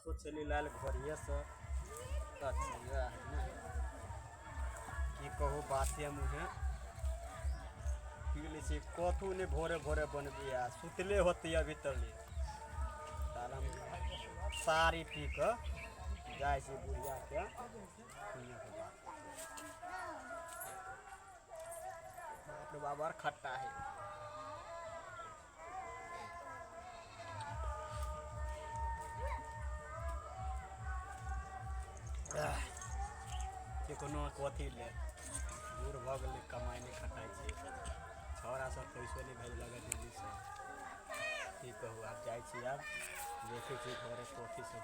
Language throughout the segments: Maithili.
छली लाल घरिएसँ अच्छा की कहू बाते मुँहे पी लै छी कथू नहि भोरे भोरे बनबै आ सुतले होतै अभी तक ताल हम साड़ी पी कऽ जाइ छी बुढ़ियाके बाप रे बाप बड़ खट्टा है। कोनो कथी ले बूढ़ भऽ गेलै, कमाइ नहि खटाइ छै, छौड़ा सब पैसो नहि भेजलक दिल्लीसँ। की कहू, आब जाइ छी, आब देखै छी घरे कथी सब।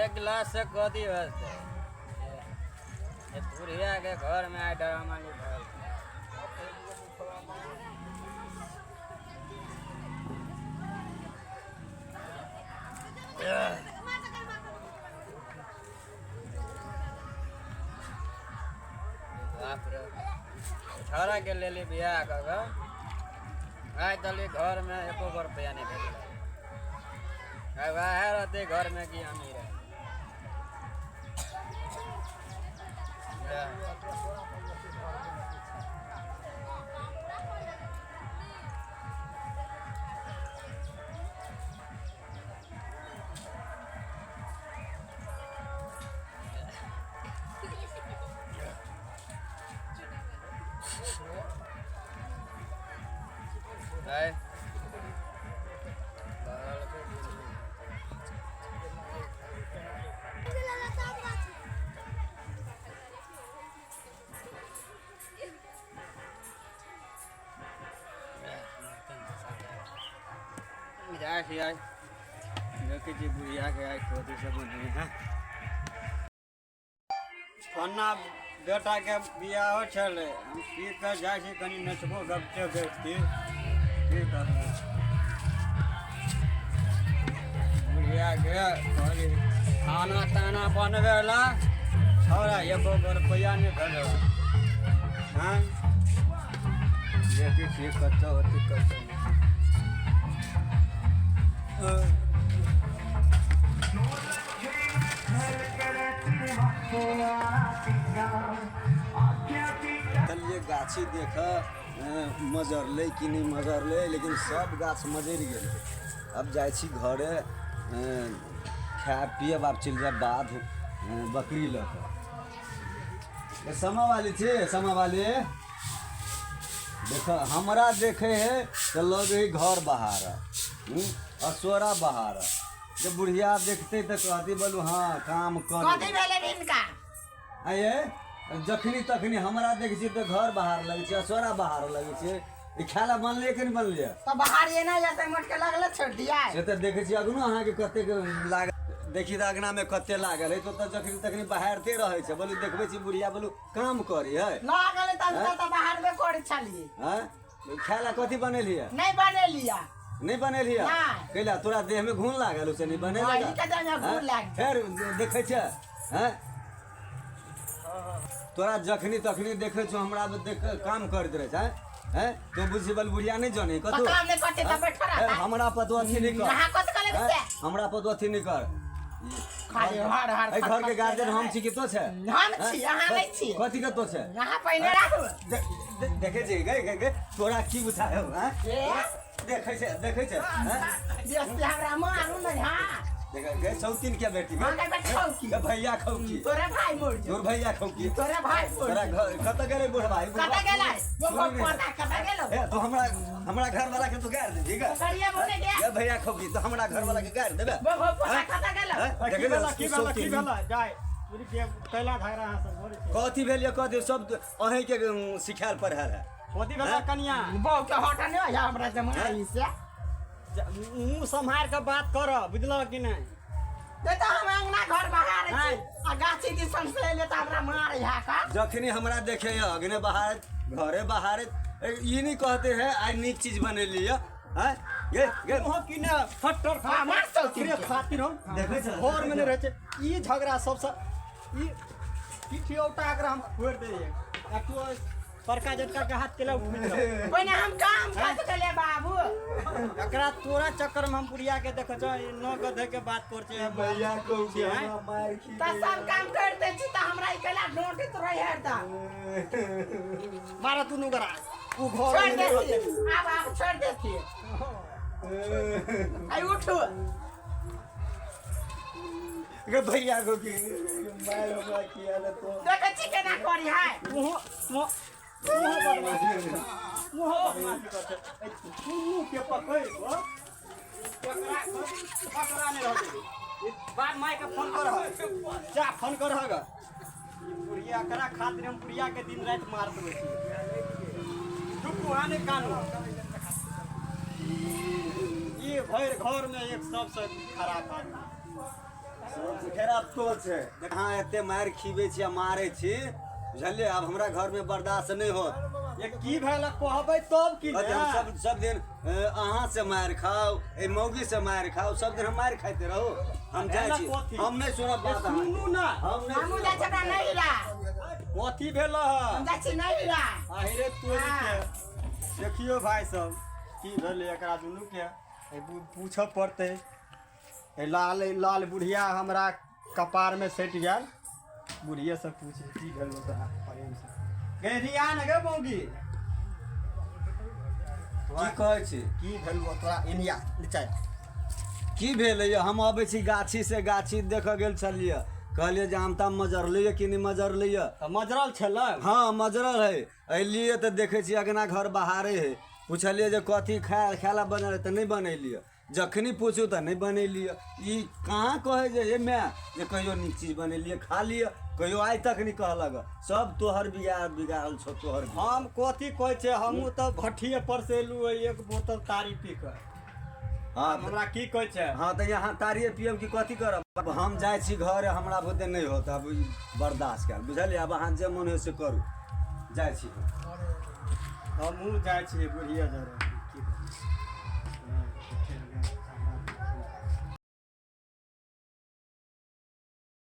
एक गिलास से कथी होतै? बुढ़िया के घर में आइ ड्रामा लिखल। बाप रे, छौड़ा के लेली बियाह कऽ कऽ, आइ तली घरमे एको गो रुपैआ नहि भेटलै। आइ वएह रहतै घरमे कि हमही रहबै? आइ जाइ छी, आइ देखै छी बुढ़ियाके आइ कथी सब बनेबै है। फन्ना बेटाके बियाहो छलै, हम पी कऽ जाइ छी, कनि नचबो गपते बैठती। की करबै, बुढ़ियाके कहली खाना ताना बनबै ला, छौड़ा एको गो रुपैआ नहि भेलै। हँ, देखै छियै कतऽ होतै कतऽ नहि। चलिए गाछी देख मजरलै कि नहि मजरलै, लेकिन सब गाछ मजरि गेलै। अब जाइ छी घरे, खायब पियब, आब चलि जायब बाध बकरी लऽ कऽ। समा वाली छी, समा वाली, देख हमरा देखे है तऽ लगे है घर बाहर असोरा बाहर। जब बुढ़िया देखते तऽ कहती बोलू हाँ काम कर। कथी भेलै हिनका? आये, जखनी तखनी हमरा देखै छियै तऽ घर बाहर लगै छै, असोरा बाहर लगै छै। ई खाय लए बनलै कि नहि बनलै? तऽ बाहर एना जैसे मोट के लगले छोड़ दिया। से तऽ देखै छियै अगनो अहाँके कतेक लागल, देखी तऽ अगनामे कते लागल है। तो तऽ जखनी तखनी बाहरते रहै छै। बोलू देखबै छी बुढ़िया, बोलू काम करी है। लागल तऽ तऽ बाहर में करै छलियै। हँ, खाय लए कथी बनेलियै? नहीं बनेलियै। नहि बनेलियै? नहि। कैला? तोरा देह में घुन लागल से नहि बनेले? ई के देह में घुन लागल। फेर देखै छै? हैं, तोरा जखनी तखनी देखै छौ, हमरा देख कऽ काम करैत रहै छै। हैं, तो बुझी बल बुढ़िया नहि जाने तऽ कतौ काम नहि करते तऽ बैठल रहता। हमरा पर तो अथी नहि कर। अहाँ कथी कहले हैं? से? हमरा पर तो अथी नहि कर। खाली हर हर एहि घर के गार्जियन हम छी कि तो छै? हम छी, अहाँ नहि छी। कथी के तो छै? अहाँ पहिने राखू। देखै छी गई गई गई, तोरा की बुझाय हौ? हैं? ए? देखै छै, देखै छै, हैं? बेसी हमरा मारू नहि। हाँ, देख गई सौतीन के बेटी। हाँ, गई बेटी खौकी। गई भैया खौकी। तोरे भाई मोर जो। तोर भैया खौकी। तोरे भाई मोर तोरा जो। घर कतऽ गेलै बुढ़वा? ई बुढ़वा कतऽ गेलै? वो सुनू ने। पोता कतऽ गेलो? ए तो हमरा हमरा घर वाला के तू गारि दे ठीक है? करिया बोले गया। ये भैया खौकी तो हमरा घर वाला के गारि देबे? वो पोता कतऽ गेलो? हैं? की देखै भेला, की भेला, की सौतीन। भेला? जाय के कैला धारा अहाँ सब बोलै छी। कथी भेल ये? कथी सब अहीं के सिखायल पढ़ायल है? कथी भेला कनिया? बहू के हटा नहीं होया हमरा जमाई से। मुँह सम्हार के बात कर, बुझलह कि नहि? ते तऽ हम अंगना घर बहार छी आ गाछी दिसन से एले तऽ हमरा मारे है का? जखनी हमरा देखे है अगने बाहर घरे बाहर, ई नहीं कहते हैं आई नीक चीज बनेली है। हैं गे गे मुँह कि ने फट्टर। हाँ, मार सौतीन रे के। खातिर हम देखै छै। घर में नहि रहै छै ई झगड़ा सबसँ ई पिठियौटा एकरा हम फोड़ि दैयै आ तू बड़का जटका के हाथ केला उठबैत रहो। पहिने हम काम काज केलियै बाबू। एकरा तोरा चक्कर में हम बुढ़िया के देखै छौ, ई न गधे के बात कर छै। भैया कहू कि हैं? हमरा मारि खी तऽ सब काम कर दै छी तऽ हमरा ई कैला डोंटैत रहै हरदम। मारा दुनू गरा उ घर छोड़ में दै रहतै। छी, आब आब छोड़ दै छी। आइ उठू। गे भैया को कि मारि हमरा किया ने तो। देखै छी केना करी है। मुँह मुँह मुँह बदमाशी, मुँह बदमाशी कर छै। एहि दुनू के पकड़ि कऽ पकड़ा पकड़ा नहि रहतै। ई बाप माय के फोन करह, जा फोन करह ग। ई बुढ़िया एकरा खातिर हम बुढ़िया के दिन राति मारत रहै छी। चुप वहाँ नहि कानू। ई भरि घर में एक सबसँ खराब आदमी। सबसँ खराब तो छै। अहाँ एते मारि खीबै छी आ मारै छी, बुझलियै? आब हमरा घरमे बर्दाश्त नहि होत। ये की भेल कहबै तब की कहते हम ने? सब सब दिन अहाँ से मारि खाउ, एहि मौगी से मारि खाउ, सब दिन हम मारि खाइते रहू। हम जाइ छी, कथी? हम नहि सुनब ये बात अहाँके। सुनू ना। हम नहि हमहूँ जाइ छी अपना नैहरा। कथी भेल है? हम जाइ छी नैहरा। अरे तोरी के देखियो भाई सब की भेलै एकरा दुनू के। ए पूछऽ पड़तै। ए लाल लाल बुढ़िया हमरा कपार में सटि गेल। बुढ़िए से पूछे की भेल तोरा प्रेम से। गे रिया ने गे मौगी। की कहै छी? की भेल तोरा? एनिया नीचा। की भेलै? हम अबै छी गाछी से, गाछी देखऽ गेल छलियै, कहलियै जे आम ताम मजरलैए कि नहि मजरलैए। तऽ मजरल छलै? हँ मजरल है। अयलियै तऽ देखै छियै अगना घर बहारे है। पुछलियै जे कथी खाय खाय लए बनल है, तऽ नहि बनेलियै। जखनी पूछू तऽ नहि बनेलियै। ई कहाँ कहै जे हे माय जे कहियो नीक चीज बनेलियै खा लिअ, कहियो आइ तक नहि कहलक। सब तोहर बिगाड़ बिगाड़ल छौ तोहर। हम कथी कहै छै, हमहूँ तऽ भट्ठिए पर से एलहुँ हँ एक बोतल तारी पी कऽ। हँ हमरा की कहै छै? हँ तऽ यहाँ तारिये पियब कि कथी करब? अब हम जाइ छी घर, हमरा बुते नहि होत अब ई बर्दाश्त कयल, बुझलियै? आब अहाँ जे मन होइ से करू, जाइ छी। हमहूँ जाइ छियै बुढ़िए जरे।